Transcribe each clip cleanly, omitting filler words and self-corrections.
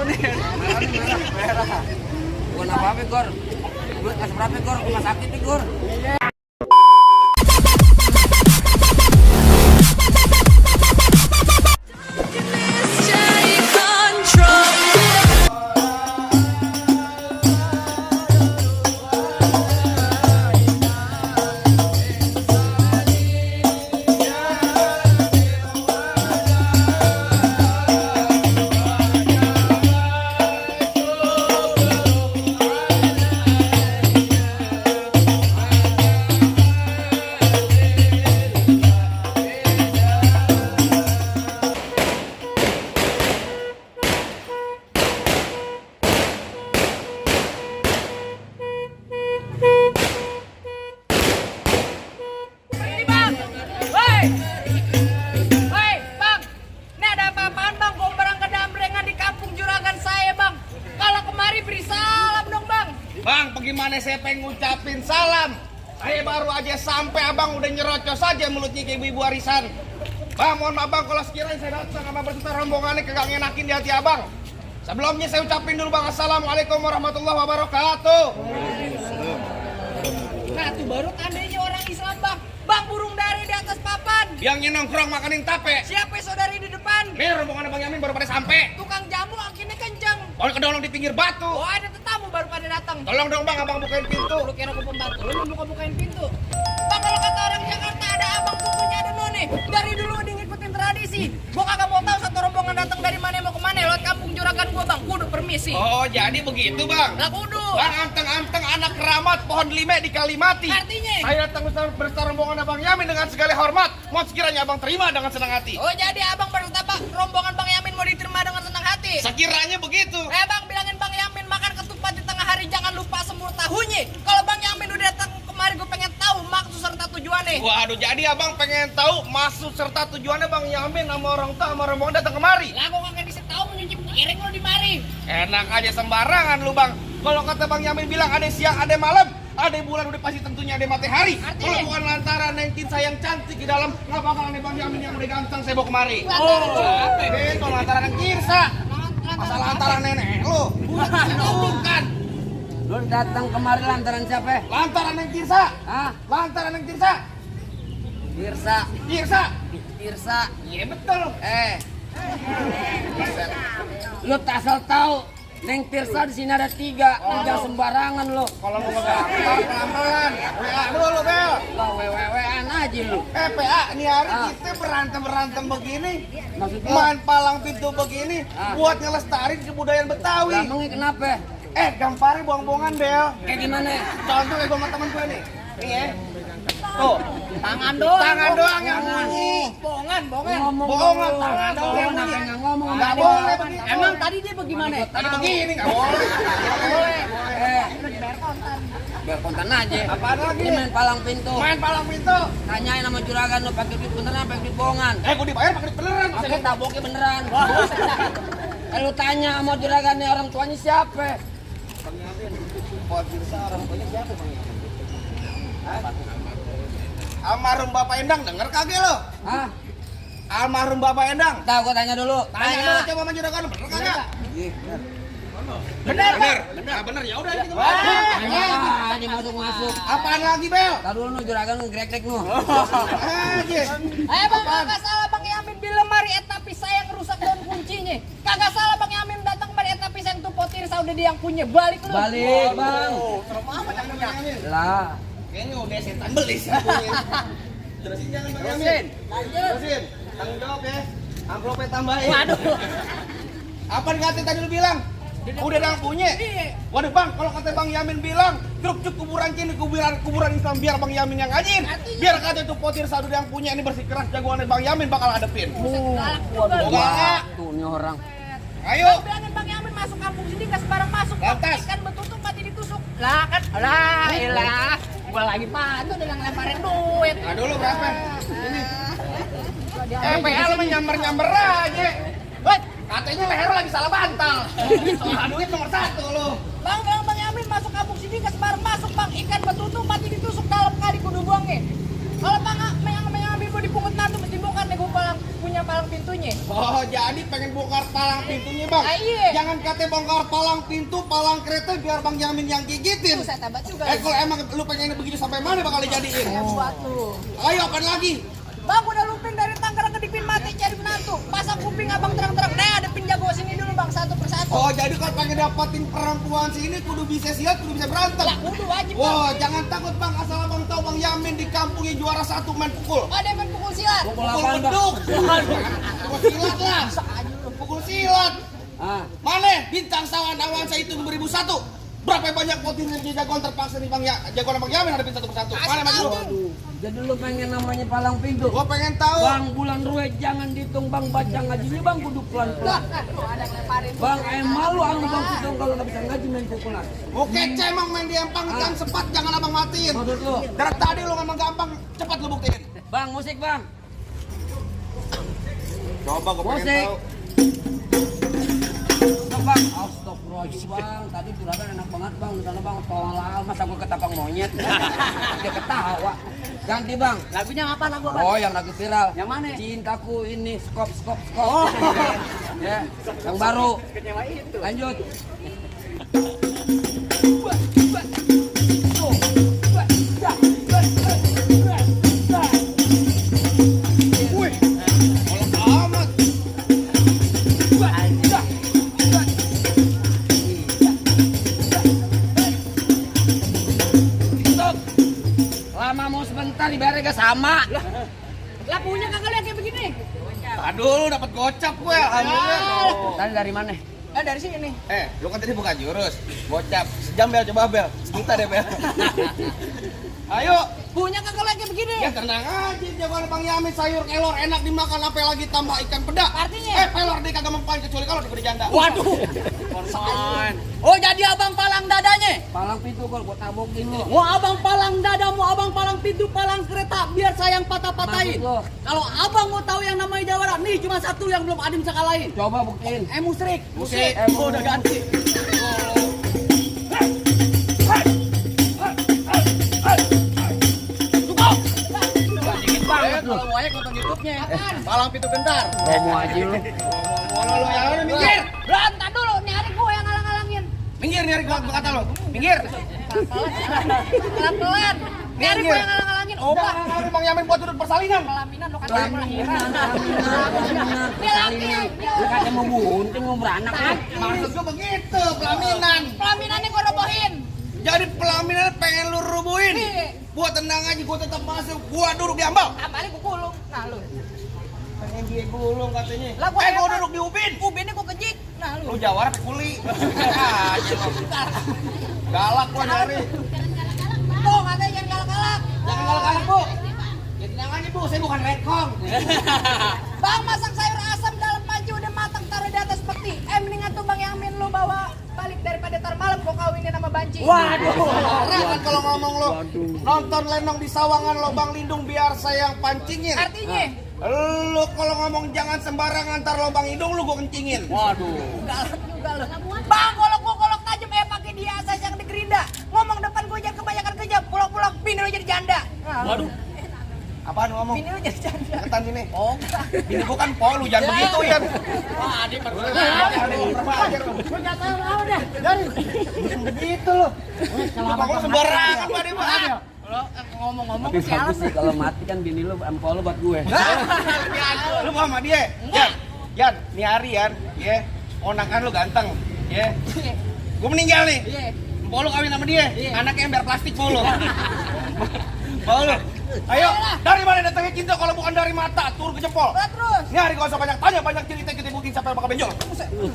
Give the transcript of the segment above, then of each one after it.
nih. Merah. Bukan apa-apa, Gor. Gue kasih berapa, Gor? Rumah sakit nih, Gor. Bang, bagaimana saya pengen ngucapin salam? Saya baru aja sampai, abang udah nyerocos saja mulutnya kayak ibu-ibu arisan. Bang, mohon maaf bang, kalau sekiranya saya datang sama berserta rombongannya kagak ngenakin di hati abang. Sebelumnya saya ucapin dulu bang, assalamualaikum warahmatullahi wabarakatuh. Nah tuh baru tandanya orang Islam bang. Bang, burung dari di atas papan. Yang nongkrong makanin tape. Siapa saudari di depan? Nih rombongan Bang Yamin baru pada sampai. Tukang jamu akhirnya kencang. Kalau kedolong di pinggir batu. Oh, ada tetamu baru pada datang. Tolong dong bang, abang bukain pintu. Lu kira gue pembantu, lu buka-bukain pintu. Bang, kalau kata orang Jakarta ada abang tutunya ada none. Dari dulu dia ngikutin tradisi. Gua kagak mau tahu satu rombongan datang dari mana mau kemana. Lewat kampung juragan gua bang, kudu permisi. Oh jadi begitu bang. Lah kudu. Bang, anteng-anteng anak keramat pohon lime di Kalimati. Artinya? Saya datang beserta rombongan Abang Yamin dengan segala hormat. Mohon sekiranya abang terima dengan senang hati. Oh, jadi abang berserta rombongan Bang Yamin mau diterima dengan senang hati. Sekiranya begitu. Bang, bilangin Bang Yamin makan ketupat di tengah hari, jangan lupa semur tahunya. Kalau Bang Yamin udah datang kemari, gue pengen tahu maksud serta tujuannya. Waduh, jadi abang pengen tahu maksud serta tujuannya Bang Yamin sama orang tua sama rombongan datang kemari. Lah, gue kagak bisa tahu menyuci piring lo di mari. Enak aja sembarangan lu bang. Kalau kata Bang Yamin bilang ada siang, ada malam, ada bulan, udah pasti tentunya ada matahari. Kalau bukan lantaran nengkin sayang cantik di dalam, nggak bakal ada Bang Yamin yang udah ganteng saya bawa kemari. Itu lantaran yang Kirsa. Masalah lantaran nenek lu. Bukan. Lu datang kemari lantaran siapa? Lantaran yang Kirsa. Hah? Lantaran yang Kirsa. Kirsa. Kirsa. Kirsa. Iya betul. Lu tak asal tahu. Neng Tirsa di sini ada tiga sembarangan lo. Kalau mau gampang pelan-pelan. WA dulu Bel. Lah wewean aja lu. PA nih hari kita berantem begini. Maksudnya? Main palang pintu begini buat ngelestariin kebudayaan Betawi. Emangnya kenapa? Gambarnya buang-buangan Bel. Kayak gimana? Contoh kayak gue sama temen gue nih. Nih ya. Tuh. Tangan doang. Tangan doang yang bunyi. Bohongan. Bohongan, tangan doang yang bunyi. Nggak ngomong. Nggak boleh begitu. Emang tadi dia bagaimana? Tadi begini nggak boleh. Nggak boleh. Biar konten aja. Apaan lagi? Ini main palang pintu. Main palang pintu. Tanyain sama juragan lu pakai duit beneran pakai duit bohongan. Gue dibayar pakai duit beneran. Pakai taboknya beneran. Lu tanya sama juragannya orang tuanya siapa? Orang tuanya siapa Bang? Almarhum Bapak Endang, denger kagak lo? Hah? Almarhum Bapak Endang. Tahu gua tanya dulu. Tanya dulu coba sama juragan, bener kagak? Bener, Bang. Bener, bener. Ya udah kita Ini masuk. Apaan lagi, Bel? Tahu dulu nu juragan nu grek nu. Aja. Bang, kagak salah Bang Yamin di lemari tapi saya ngerusak daun kuncinya. Kagak salah Bang Yamin datang kemari tapi saya tuh potir udah dia yang punya. Balik lu. Balik, Bang. Serem amat yang punya. Lah. Kayaknya udah setan beli sih. Terusin jangan Bang Yamin. Terusin. Tanggung jawab ya. Amplopnya tambahin. Waduh. Apa kata tadi lu bilang? Udah ada yang punya. Waduh Bang, kalau kata Bang Yamin bilang, cuk kuburan kini kuburan Islam biar Bang Yamin yang ngajin. Biar kata itu potir satu yang punya ini bersih keras jagoannya Bang Yamin bakal hadepin. Waduh, tuh nih orang. Ayo. Bilangin Bang Yamin masuk kampung sini nggak sembarang masuk. Lantas. Ikan betutuk mati ditusuk. Lah kan, lah elah. Gua lagi padu dengan lemparin duit. Nah dulu berapa? Ini. PA lu nyamber aja. Woi, katanya leher lagi salah bantal. Soal duit nomor 1 lu. Bang Yamin masuk kampung sini nggak sembarang masuk Bang. Ikan betutuk mati ditusuk dalam kali kudu buangnya. Kalau Bang Yamin mau dipungut nanti mesti bukan nih gua punya punya palang pintunya. Oh, jadi pengen bongkar palang pintunya, Bang? Ah, iya. Jangan katanya bongkar palang pintu, palang kereta biar Bang Yamin yang gigitin. Tuh, saya tambah juga. Kalau emang lu pengen begitu sampai mana bakal dijadiin? Suatu. Ayo, apa lagi? Bang udah luping dari Tangerang ke Dipin mati cari menantu. Pasang kuping abang terang-terang. Nah, ada penjago sini dulu bang, satu persatu. Oh, jadi kalau pengen dapatin perempuan sini kudu bisa silat, kudu bisa berantem. Lah, kudu wajib bang. Wah, jangan takut Bang, asal Abang tahu Bang Yamin di kampungnya juara 1 main pukul. Ada yang main pukul silat. Pukul Pukul apaan, Bang? beduk. Pukul silat lah. Pukul silat. Ah, Mana bintang sawan awansa itu 2001? Berapa banyak potensi jagoan terpaksa nih Bang ya? Jagoan Bang Yamin hadapin satu persatu. Mana maju? jadi lu pengen namanya palang pintu. Gua pengen tahu. Bang, bulan ruwet jangan dihitung Bang, baca ngajinya Bang kudu pelan-pelan. Aduh, ada yang lemparin. Bang, malu anu Bang hitung kalau nggak bisa ngaji main pukulan. Oke, emang main di empang ikan sepat jangan Abang matiin. Maksud lu? Dari tadi lu ngomong gampang, cepat lu buktiin. Bang, musik Bang. Coba gua pengen Musik. tahu. Stop Bang. Astagfirullahaladzim Bang, tadi juragan enak banget Bang. Misalnya Bang, tolong masa gua ketapang monyet. Dia ketawa. Ganti Bang. Lagunya apa lagu apa? Oh, yang lagi viral. Yang mana? Cintaku ini skop. Oh. Ya, yang baru. Lanjut. Wih, kalau amat. Stop. Lama mau sebentar ibaratnya gak sama. Lagunya kagak lihat kayak begini. Aduh, lu dapat gocap gue. Alhamdulillah. Tadi dari mana? Dari sini. Lu kan tadi buka jurus. Gocap. Sejam Bel, coba Bel. Sejuta deh Bel. Ayo. Punya kagak lihat kayak begini. Ya tenang aja, jagoan Bang Yamin sayur kelor enak dimakan, apa lagi tambah ikan peda. Artinya? Pelor dia kagak mempan kecuali kalau diberi janda. Waduh. Konsan. Oh, jadi abang palang dadanya. Palang pintu kalau gua tabokin lu. Mau abang palang dada, mau abang palang pintu, palang kereta, biar saya yang patah-patahin. Maksud lo? Kalau abang mau tahu yang namanya jawara, nih cuma satu yang belum ada yang bisa kalahin. Coba buktiin. Musrik. Musik. Oh, udah ganti. Dikit banget lu. Kalau mau aja nonton YouTube-nya. Palang pintu gentar. Promo aja lu. Lu yang mana minggir? Berantak dulu, nih hari gue yang ngalang-ngalangin. Minggir nih gua kata lo. Minggir. Pelan-pelan. Nih hari gue yang ngalang-ngalangin. Oh, Pak. Hari Bang Yamin buat duduk persalinan. Pelaminan lo kan. Pelaminan. Lu kata mau bunting mau beranak lu. Maksud gua begitu, pelaminan. Pelaminannya gue robohin. Jadi pelaminan pengen lu rubuhin. Iya. Gua tenang aja, gua tetap masuk. Gua duduk di ambal. Apalagi gue gulung. Nah, lu. Pengen dia gulung katanya. Lah, gua Gua hebat. duduk di ubin. Ubinnya gue kejik. Nah, lu. Lu jawara pakai kuli. Aja lu. Galak gua nyari. Oh, katanya jangan galak-galak. Jangan galak-galak, Bu. Ya tenang aja, Bu. Saya bukan rekong. Bang, masak sayur asam dalam panci udah matang, taruh di atas peti. Mendingan tuh Bang Yamin lu bawa balik daripada tar malam gua kawinin sama banci. Waduh. Kan kalau ngomong lo. Nonton Lenong di Sawangan Lobang Lindung biar saya yang pancingin. Artinya, Lu kalau ngomong jangan sembarangan ntar lobang hidung lu gua kencingin. Waduh. galak juga lu. Bang, kalau gua kolok tajam pakai dia asas yang di gerinda. Ngomong depan gua jangan kebanyakan kerja, pulang-pulang bini lu jadi janda. Nah, Waduh. Apaan lu ngomong? bini lu jadi janda. Ketan sini. Oh, Ini bukan po lu jangan begitu ya. wah, adik Gua enggak tahu apa deh. Begitu lu. Lu sembarangan Pak Dewa. ngomong-ngomong Tapi bagus sih kalau mati kan bini lu empol lu buat gue. Lu mau sama dia? Yan. Yan, nih hari Yan, ya. Onakan lu ganteng, ya. Gua meninggal nih. Iya. Empol lu kawin sama dia. Iya. Anaknya ember plastik mulu. Mau lu? Ayo, dari mana datangnya cinta kalau bukan dari mata, turun ke jempol. Lah, terus. Ini hari gak usah banyak tanya, banyak cerita kita buktiin sampai bakal benjol.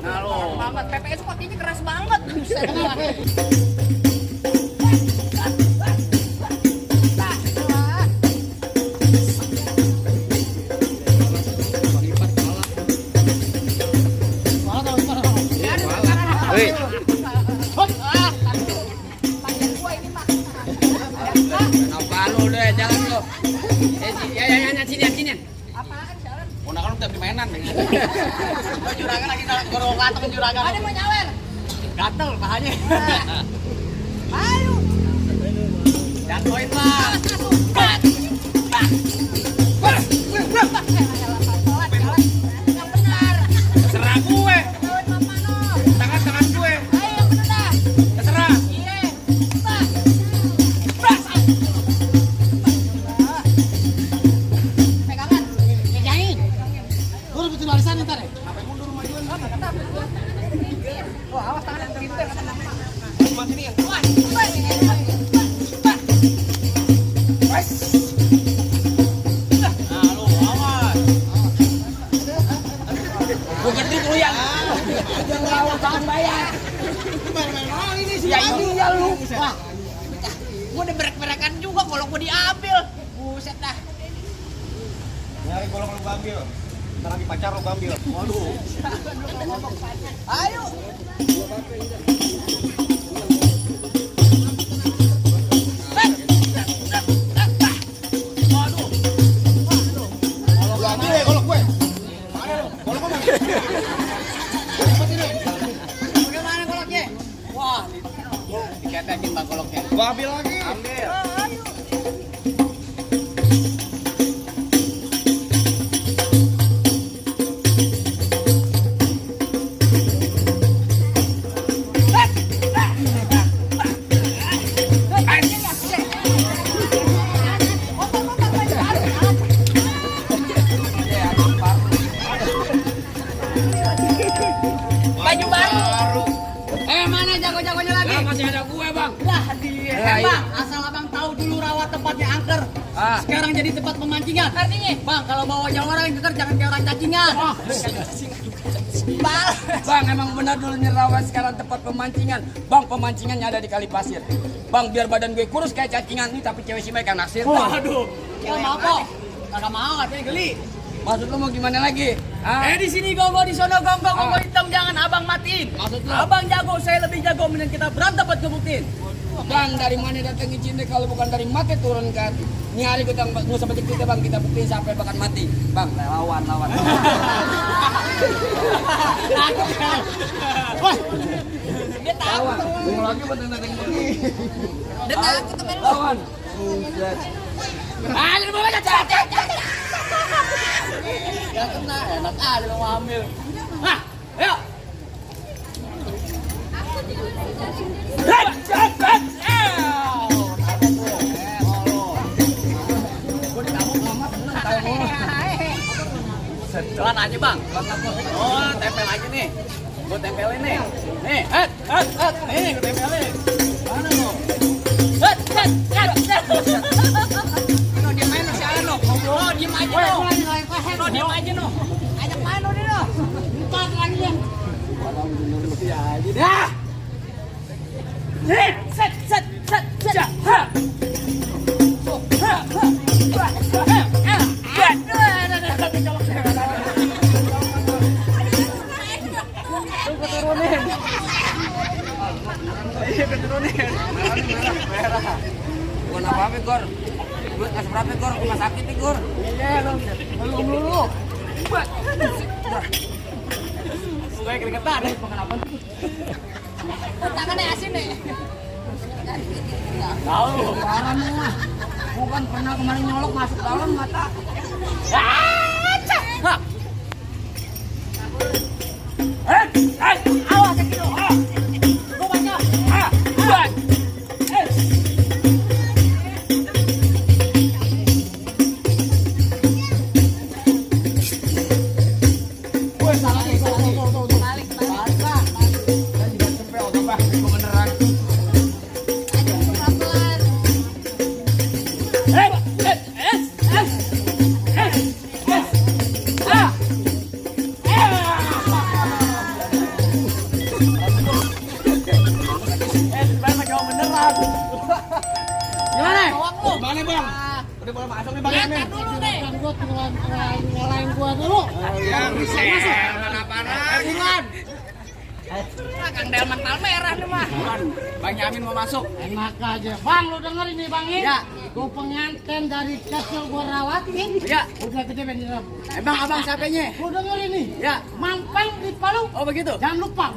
Nah, lo banget PPS pastinya keras banget. Buset. Wih. Kenapa lu deh, jangan lu. Ya, sini. Apaan, Sharon? Onakan lu tiap di mainan. Juragan lagi gorong lateng juragan. Ada mau nyawer? Gatel pahanya. Ayo. Jatuhin lah. Masuk. Ya iya lu. Wah. Gua udah berak-berakan juga kalau gua diambil. Buset dah. Nyari golong lu ambil. Ntar lagi pacar lu ambil. Waduh. Ayo. Lu ambil ya golok gue. Mana lu? Golok gue mana? Bagaimana koloknya? Wah, diketekin bang koloknya. Gua ambil lagi. Ambil. Baju baru. Mana jago-jagonya lagi? Lah masih ada gue bang. Lah dia. Bang, asal abang tahu dulu rawat tempatnya angker. Sekarang jadi tempat pemancingan. Artinya, bang, kalau bawa jauh orang yang jangan kayak orang cacingan. Bang, emang benar dulu Rawa sekarang tempat pemancingan. Bang, pemancingannya ada di Kali Pasir. Bang, biar badan gue kurus kayak cacingan nih, tapi cewek si mereka naksir. Waduh, nggak mau kok. Nggak mau, katanya geli. Maksud lu mau gimana lagi? Di sini gongo, di sono gongo, gongo hitam jangan abang matiin. Maksud lu? Abang jago, saya lebih jago, mending kita berantem buat ngebuktiin. Bang, dari mana datang cinta kalau bukan dari mati turun ke hati. Ini hari kita nggak usah baca kita bang, kita buktiin sampai bahkan mati. Bang, lawan. Dia takut. Mau lagi datang begini. Dia takut temen lu. Lawan. Lu mau baca Gak kena, enak aja lo ngambil. Hah, ayo. Pelan aja bang. Oh, tempel aja nih. Gue tempelin nih. Nih, nih gue tempelin. Mana lo? No, diem aja no, si Alan no. No, diem aja no. No, diem aja no. Ajak main no, dia no. Entar lagi ya. Ya. Set. Ha. Keturunin. Merah. Bukan apa-apa, Gor. Duit kasih berapa, Gor? Rumah sakit nih, Gor. Iya, belum dulu. Gue keringetan. Kenapa? Tangannya asin nih. Tahu. Parah mah. Bukan pernah kemarin nyolok masuk dalam mata. Hah. Awas gitu. Gue baca. Buat. Mana bang? Udah boleh masuk nih bang Yamin. Dulu deh. Gua ngalahin gua dulu. Yang selan apaan? Bulan. Kang Delman Palmerah nih mah. Bang Yamin mau masuk. Enak aja. Bang, lu denger ini Bang ini? Ya. Gua pengantin dari kecil gua rawatin. Ya. Udah gede beneran. Emang abang siapanya? Lu denger ini? Ya. Mampang di Palu. Oh begitu. Jangan lupa.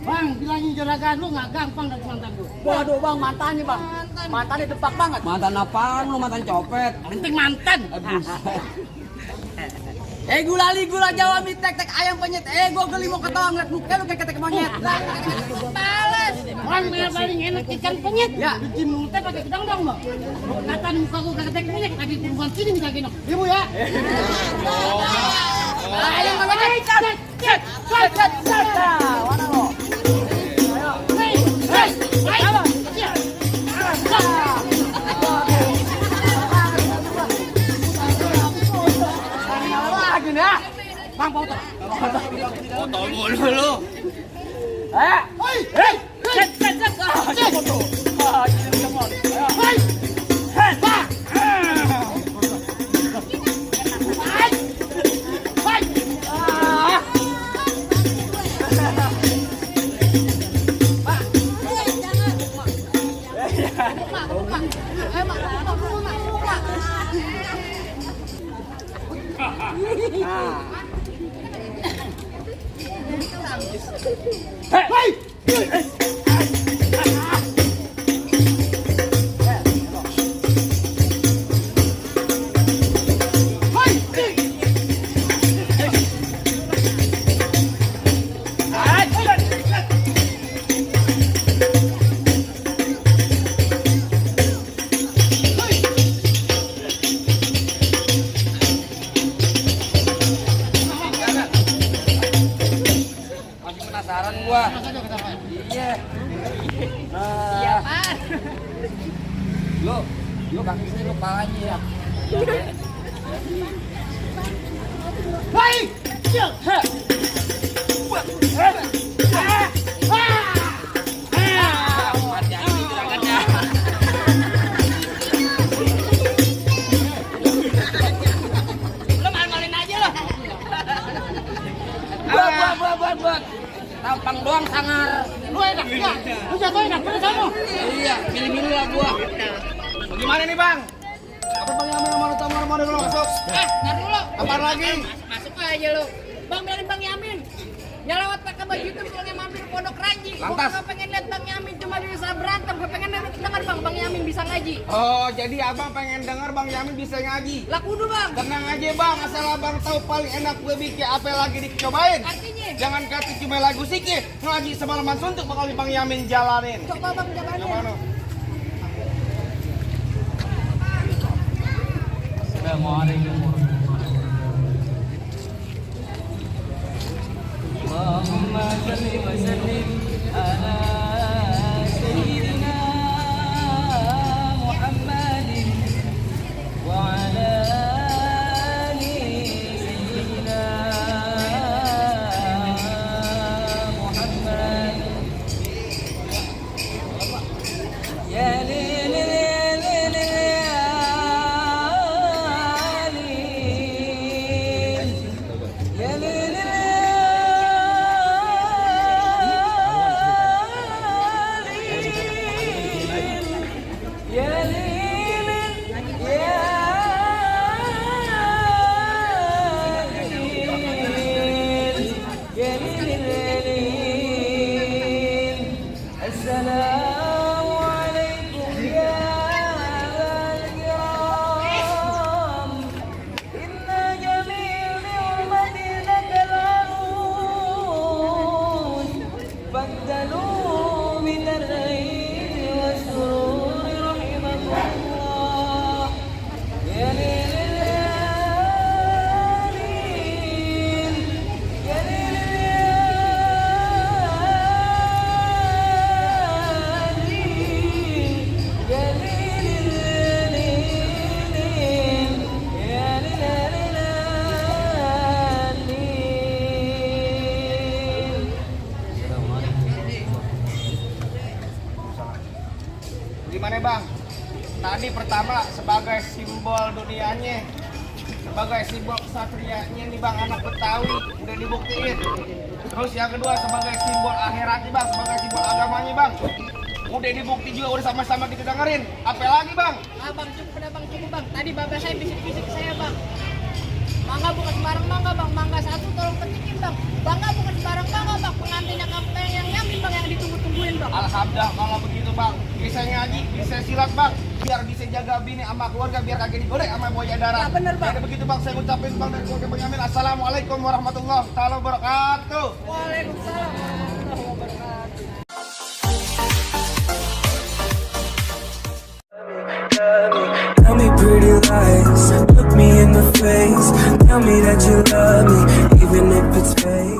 Bang, bilangin juragan lu nggak gampang dari mantan lu. Waduh bang, mantannya bang. Mantannya depak banget. Mantan apaan lu? Mantan copet. Penting mantan. Gulali gula Jawa mie tek ayam penyet. Gua geli mau ketawa ngeliat muka lu kayak ketek monyet. Males. Bang, yang paling enak ikan penyet. Ya. Bikin mulut pakai gedang dong, Bang. Katain muka gua kayak ketek penyet, tadi perempuan sini minta gini. Ibu ya. Ayam penyet. Cet. Mana lo? Bang, foto. Foto mulu lu. Hei, hei, Set, set, set. Ah, Set. jempol tuh. Ah, jempol. Ayo. hei, Set. Pak. Hei, hei. Ah. Hei. Masih penasaran gua. Iya. Nah, Apaan? lu kaki sini lu palanya ya. Hei. Mati aja gerakannya. Lo main-main aja lo. Buat. Tampang doang sangar. Lu enak, ya. Lu jatuh enak, mana kamu? Iya, milih-milih lah gua. Gimana nih bang? Apa bang Yamin sama lu Tamar mau dulu masuk? Ntar dulu. Apaan lagi? Masuk aja lu. Bang biarin Bang Yamin. Ya lewat pakai baju itu pulangnya mampir Pondok Ranji. Gua Lantas? nggak pengen lihat Bang Yamin cuma bisa berantem. Gua pengen dengar Bang Yamin bisa ngaji. Oh jadi abang pengen dengar bang Yamin bisa ngaji. Lah kudu Bang. Tenang aja bang, asal abang tahu paling enak gue bikin apa lagi dicobain. Artinya? Jangan kata cuma lagu sikit, ngaji semalaman suntuk bakal bang Yamin jalanin. Coba Bang jalannya. Gimana? Allahumma salli wa sallim ala sayyidina Muhammadin wa ala ali sayyidina Muhammad. Ya lil lil ya lil السلام عليكم يا الكرام إن جميع نعمة لك العروس بدلوا من العيد والسرور رحمكم الله يا ليل الليالي يا ليل Gimana bang? Tadi pertama sebagai simbol dunianya, sebagai simbol kesatrianya nih bang, anak Betawi udah dibuktiin. Terus yang kedua sebagai simbol akhiratnya bang, sebagai simbol agamanya bang, udah dibukti juga, udah sama-sama kita dengerin. Apa lagi bang? Bang cukup udah Bang cukup Bang. Tadi bapak saya bisik-bisik ke saya Bang. Mangga bukan sembarang mangga Bang. Mangga satu tolong petikin Bang. Mangga bukan sembarang mangga Bang. Pengantinnya kampung yang Yamin Bang yang ditunggu-tungguin Bang. Alhamdulillah kalau begitu bang, bisa ngaji, bisa silat bang, biar bisa jaga bini sama keluarga, biar kagak digoreng sama buaya darat. Ya, bener, Bang. Jadi begitu bang, saya ucapin bang dari keluarga Bang Yamin, assalamualaikum warahmatullahi taala wabarakatuh. Waalaikumsalam warahmatullahi wabarakatuh. Tell me pretty lies, look me in the face. Tell me that you love me, even if it's fake.